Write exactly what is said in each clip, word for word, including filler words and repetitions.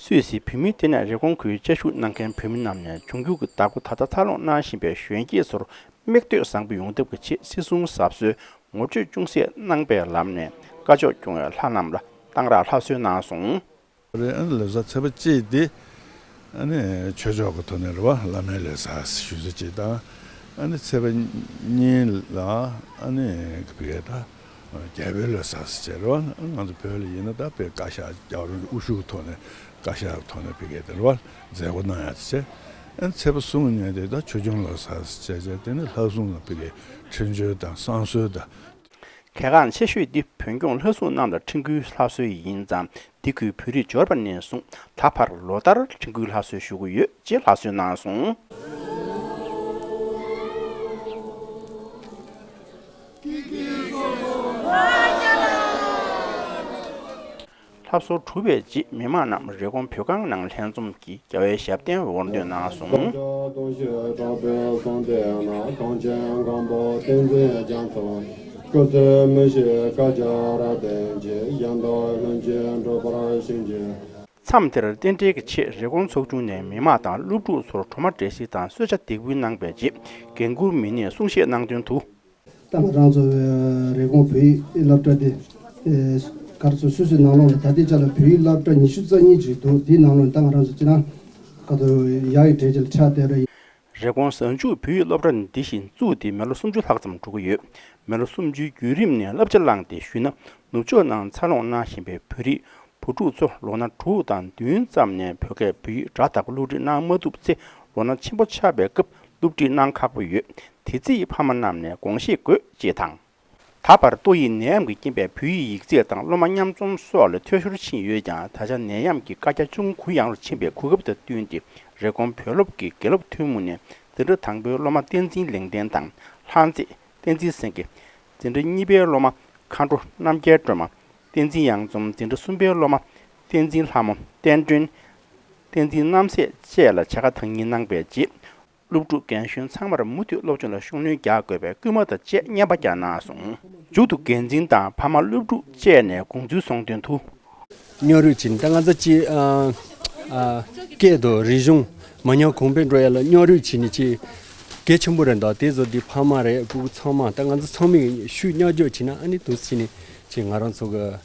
སུད་སི་བོད་མིའི་ལྟེ་གནས་རི་ཀོན་ཁུལ་བཅའ་བཞུགས་གནང་མཁན་བོད་མི་རྣམས་ནས་འབྱུང་འགྱུར་གྱི་བདག་པོ་ད་ལྟ་འཚར་ལོངས་གནང་བཞིན་པའི་གཞོན་སྐྱེས་ཚོར་མིག་ལྟོས་བཟང་པོ་ཡོང་ཐབས་ཀྱི་ཆེད་སིལ་སྲུང་གཟབ་གསོའི་ངོ་སྤྲོད་ཅུང་ཟད་གནང་པའི་ལམ་ནས་བཀའ་ཆོས་སྐྱོང་བའི་ལྷ་རྣམས་ལ་གཏང་རག་ལྷ་གསོལ་གནང་སོང་། རེད། ཨ་ནི་ལོ་གསར་ཚེས་པ་གཅིག་དེ་ཨ་ནི་ཆོས་ཕྱོགས་ཀྱི་ཐོག་ནས་རེད་བ། བླ་མའི་ལོ་གསར་ཞུ་ས་གཅིག་དང་། ཨ་ནི་ཚེས་པ་གཉིས་ལ་ཨ་ནི་བི་གའི་ད་རྒྱལ་པོའི་ལོ་གསར་ཟེར་བྱས་རེད་བ། ང་ཚོ་བོད་ལ་ཡིན་ན་ད་དཔེ་བཀའ་ཤག་རྒྱལ་བ་རིན་པོ་ཆེ་དབུ་བཞུགས་ཐོག་ནས་བཀའ་ཤག་ཐོག་ནས་བི་གའི་དེ་རེད་བ། མཛད་སྒོ་གནང་ཡ་དེ་བྱས། ཨ་ནི་ཚེས་པ་གསུམ་ཉིན་དེ་ད་ཆོས་སྐྱོང་ལོ་གསར་ཟེར་བྱས་དེ་ནི་ལྷ་སྲུང་ལ་བི་གའི་འཕྲིན་བཅོལ་དང་བསང་གསོལ་དང་། གལ་འགངས་ཆེ་ཤོས་འདི་བོན་སྐྱོང་ལྷ་སྲུང་རྣམས་ལ་ཁྲིམས་སྐུལ་ལྷ་གསོལ་ཡིན་ཙང་། འདི་ཁུལ་བོད་རིགས་འབྱོར་པ་ནས་བཟུང་ད་བར་ལོ་ལྟར་ཁྲིམས་སྐུལ་ལྷ་གསོལ་ཞུ་གི་ཡོད་ཅེས་ལྷ་གསོལ་གནང་སོང་། ལྷ་གསོལ་གྲུབ་པའི་རྗེས་མི་མང་རྣམས་རི་ཀོན་བོད་ཁང་ནང་ལྷན་འཛོམས་ཀྱིས་རྒྱལ་བའི་ཞབས་བརྟན་འོར་འདོན་གནང་སོང་། མཚམས་དེར་རྟེན་འབྲེལ་གྱི་ཆེད་རི་ཀོན་ཚོགས་ཆུང་ནས་མི་མང་དང་སློབ་ཕྲུག་ཚོར་གྲོ་མ་འབྲས་སིལ་དང་གསོལ་ཇ་འདེགས་འབུལ་གནང་པའི་རྗེས། འགན་འཁུར་མི་སྣས་གསུང་བཤད་གནང་དོན་དུ། ད་ང་རང་ཚོ་རི་ཀོན་བོད་ཡིག་སློབ་གྲྭ་འདི་ག་རེ་ཟེར། སུད་སི་ནང་ལོགས་ལ་ད་ལྟའི་ཆ་ལ་བོད་ཡིག་སློབ་གྲྭ་ཉི་ཤུ་རྩ་གཉིས་ཅིག་འདུག་འདིའི་ནང་ལོགས་ད་ང་རང་ཚོ་སྤྱིར་བཏང་ག་ཚོད་ཡག་གི་གྲས་ཅིག་ལ་ཆགས་བསྡད་རེད། རི་ཀོན་གཟའ་མཇུག་བོད་ཡིག་སློབ་གྲྭ་འདི་བཞིན་བཙུགས་ཏེ་མི་ལོ་སུམ་ཅུ་ལྷག་ཙམ་འགྲོ་གི་ཡོད། མི་ལོ་སུམ་ཅུའི་བརྒྱུད་རིམ་ནས་བསླབ་བྱ་བླངས་ཏེ་ཞུས་ན། ནུབ་ཕྱོགས་ནང་འཚར་ལོངས་གནང་བཞིན་པའི་བོད་རིགས་བུ་ཕྲུག་ཚོ་ལོ་ན་དྲུག་དང་བདུན་ཙམ་ནས་བོད་སྐད་བོད་ཡིག་སྒྲ་དག་པོ་སློབ་ཁྲིད་གནང་མ་ཐུབ་ཚེ། ལོ་ན་ཆེན་པོ་ཆགས་པའི་སྐབས་སློབ་ཁྲིད་གནང་ཁག་པོ་ཡོད། དེ་རྩིས་ཕ་མ་རྣམས་ནས་དགོངས་བཞེས་དགོས་ཅེས་དང་། ད་བར་ཏོག་དབྱིབས་ནད་ཡམས་ཀྱི་རྐྱེན་པས་བོད་ཡིག་ཡིག་ཚད་དང་སློབ་མ་མཉམ་འཛོམས་སོགས་ལ་འཐུས་ཤོར་ཕྱིན་ཡོད་ཀྱང་། ད་ཆ་ནད་ཡམས་ཀྱི་བཀའ་རྒྱ་ཅུང་གུ་ཡངས་རུ་ཕྱིན་པའི་གོ་སྐབས་དང་བསྟུན་ཏེ། རི་ཀོན་བོད་སློབ་ཀྱི་དགེ་སློབ་ཐུན་མོང་ནས་འཛིན་གྲྭ་དང་པོའི་སློབ་མ་བསྟན་འཛིན་ལེགས་ལྡན་དང་། ལྷ་མཛེས། བསྟན་འཛིན་སེང་གེ། འཛིན་གྲྭ་གཉིས་པའི་སློབ་མ་མཁའ་འགྲོ་རྣམ་རྒྱལ་སྒྲོལ་མ། བསྟན་འཛིན་གཡང་འཛོམས། འཛིན་གྲྭ་གསུམ་པའི་སློབ་མ་བསྟན་འཛིན་ལྷ་མོ། བསྟན་སྒྲོན། བསྟན་འཛིན་རྣམ་སྲས་བཅས་ལ་བྱ་དགའ་བདག་གཉེར་གནང་པའི་རྗེས། སློབ་ཕྲུག་རྒན་གཞོན་ཚང་མར་མུ་མཐུད་སློབ་སྦྱོང་ལ་ཤུགས་སྣོན་རྒྱག་དགོས་པའི་སྐུལ་མ་དང་བཅས་སྙན་པ་ཀྱང་གནང་སོང་། མཇུག་ཏུ་འགན་འཛིན་དང་ཕ་མ། སློབ་ཕྲུག་བཅས་ནས་དགོངས་ཚུལ་གསུངས་དོན་དུ། སྨྱོ་རུས་བྱས་ནས་ད་ང་ཚོ་ཅིག་ཨ་ཨ་སྐད་དང་རིག་གཞུང་མ་ཉམས་གོང་འཕེལ་འགྲོ་ཡ་ལ་སྨྱོ་རུས་བྱས་ནས་ཅིག་གལ་ཆེན་པོ་རེད་འདུག་དེ་ཚོ་འདི་ཕ་མ་རེད། སྤུ་གུ་ཚང་མ་ད་ང་ཚོ་ཚང་མས་ཤུགས་བསྙལ་རྒྱུ་བྱས་ན། ཨ་ནི་འདུག་སེ་བྱས་ནས་ཅིག་ང་རང་ཚོ་གི་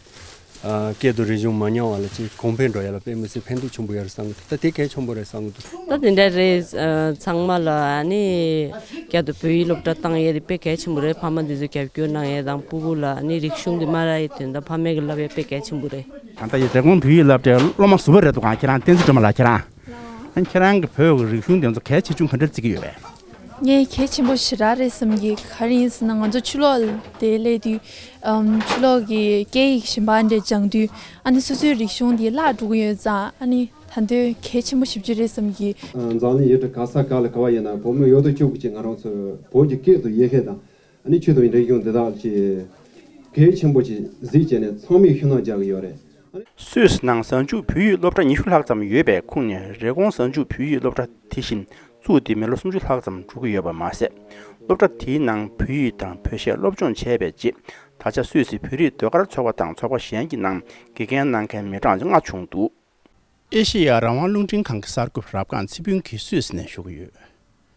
ཨ་སྐད་དང་རིག་གཞུང་མ་ཉམས་པ་ལ་ཅིག་གོང་འཕེལ་འགྲོ་ཡ་ལ་དཔེ་མི་སྲིད་ཕན་ཐོགས་ཆེན་པོ་ཡོད་རེད་བསམ་གི་འདུག་ད་དེ་གལ་ཆེན་པོ་རེད་བསམ་གི་འདུག་ད་དེ་འདྲ་རེད། ཨ་ཚང་མ་ལ་ཨ་ནི་སྐད་དང་བོད་ཡིག་སློབ་གྲྭ་བཏང་ཡས་དེ་དཔེ་གལ་ཆེན་པོ་རེད། ཕ་མ་འདི་ཚོས་རྒྱབ་སྐྱོར་གནང་ཡས་དང་། སྤུ་གུ་ལ་ཨ་ནི་རིག་གཞུང་འདི་མ་རག་ཡས་དོན་དག་ཕ་མས་གི་བསླབ་ཡས་དཔེ་གལ་ཆེན་པོ་རེད། ད་ལྟ་ཡི་རི་ཀོན་བོད་ཡིག་སློབ་གྲྭའི་སློབ་མ་ཟུར་པ་རེད་འདུག་ག་ཁྱེད་རང་བསྟན་འཛིན་སྒྲོལ་མ་ལགས། ཁྱེད་རང་། ཨ་ཁྱེད་རང་གི་བོད་ཀྱི་རིག་གཞུང་དེ་ཚོ་གལ་ཆེ་ཆུང་ག་འདྲ་བརྩི་གི་ཡོད་པས། ངས་གལ་ཆེན་པོ་ཞེ་དྲག་རེད་བསམ་གི། ག་རེ་ཡིན་ཟེར་ན་ང་ཚོ་ཕྱི་ལོགས་ལ་དེ་སླེབས་དུས། ཨམ་ཕྱི་ལོགས་ཀྱི་སྐད་ཡིག་གཞན་པ་འདྲ་སྦྱང་དུས་ཨ་ནི་སོ་སོའི་རིག་གཞུང་དེ་བརླག་འགྲོ་གི་ཡོད་ཙང་། ཨ་ནི་ད་དུང་གལ་ཆེན་པོ་ཞེ་པོ་ཅིག་རེད་བསམ་གི། འཛམ་གླིང་ཡུལ་གྲུ་ག་ས་ག་ལ་ག་བ་ཡིན་ན་བོད་མི་ཡོད་དོ་ཅོག་གི་ཅིག་ང་རང་ཚོ་བོད་ཀྱི་སྐད་དང་ཡི་གེ་དང་། ཨ་ནི་ཆོས་དང་རིག་གཞུང་འདི་དག་ཅིག་གལ་ཆེན་པོ་ཅིག་གཟིགས་བྱས་ནས་ཚང་མས་ཤུགས་སྣོན་རྒྱག་གི་ཡོད་རེད། སུད་སི་ནང་གཟའ་མཇུག་བོད་ཡིག་སློབ་གྲྭ་ཉི་ཤུ་ལྷག་ཙམ་ཡོད་པའི་ཁོངས་ནས་རི་ཀོན་གཟའ་མཇུག་བོད་ཡིག་སློབ་གྲྭ་དེ་བཞིན་བཙུགས་ཏེ་མི་ལོ་སུམ་ཅུ་ལྷག་ཙམ་འགྲོ་གི་ཡོད་པ་མ་ཟད། སློབ་གྲྭ་དེའི་ནང་བོད་ཡིག་དང་བོད་གཞས་སློབ་སྦྱོང་བྱས་པའི་རྗེས། ད་ཆ་སུད་སི་བོད་རིགས་ཟློས་གར་ཚོགས་པ་དང་ཚོགས་པ་གཞན་གྱི་ནང་དགེ་རྒན་གནང་མཁན་མི་གྲངས་ལྔ་བྱུང་འདུག་ཨེ་ཤེ་ཡ་རང་དབང་རླུང་འཕྲིན་ཁང་གི་གསར་འགོད་པ་རབ་སྒང་ཚེ་ཕུན་གྱིས་སུད་སི་ནས་ཞུ་གི་ཡོད།